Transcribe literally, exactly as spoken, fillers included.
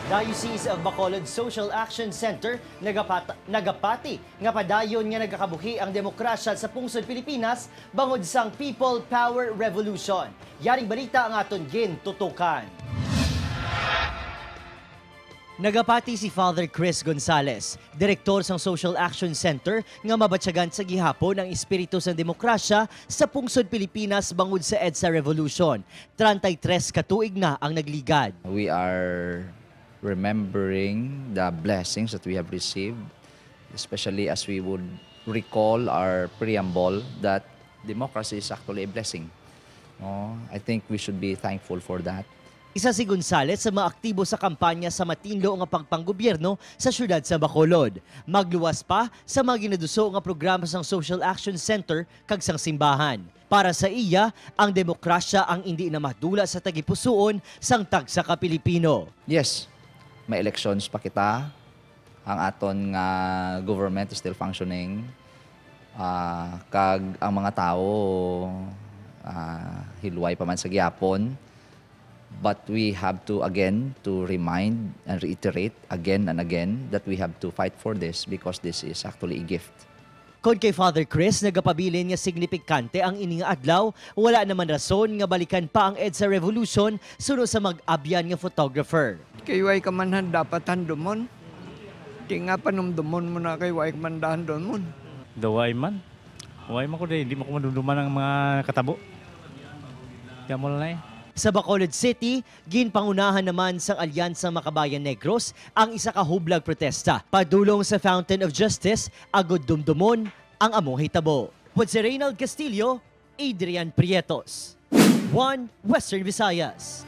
Diocese of Bacolod Social Action Center nagapat- nagapati nga padayon nga nagakabuhi ang demokrasya sa pungsod Pilipinas bangod sang People Power Revolution. Yaring balita ang aton gintutukan. Nagapati si Father Chris Gonzalez, direktor sang Social Action Center, nga mabatyagan sa gihapon ang espiritu sang demokrasya sa pungsod Pilipinas bangod sa EDSA Revolution. Treinta y tres ka tuig na ang nagligad. We are remembering the blessings that we have received, especially as we would recall our preamble that democracy is actually a blessing. No? I think we should be thankful for that. Isa si Gonzalez sa mga aktibo sa kampanya sa matinlo nga pagpanggobyerno sa siyudad sa Bacolod. Magluwas pa sa mga ginaduso nga programa sang Social Action Center kag sang simbahan. Para sa iya, ang demokrasya ang indi na madula sa tagipusoon sang tagsa ka Pilipino. Yes, may elections pa kita. Ang aton nga government is still functioning. Ah, kag ang mga tawo, ah, hilway pa man sa gihapon. But we have to, again, to remind and reiterate again and again that we have to fight for this because this is actually a gift. Kon kay Father Chris, nagapabilin nga signifikante ang ini nga adlaw, wala naman rason nga balikan pa ang EDSA Revolution suno sa mag-abyan nga photographer. Kay way ka man han-, dapat handomon. Di nga panumdomon mo na kay way ka man dahandomon. Daway man. Way man ko, di, di mo ko madumduman ang mga katabo. Di mo lang eh. Sa Bacolod City, ginpangunahan naman sang Alyansa Makabayan Negros ang isa ka hublag protesta padulong sa Fountain of Justice agud dumdumon ang amo hitabo. Pod si Reynald Castillo, Adrian Prietos, One Western Visayas.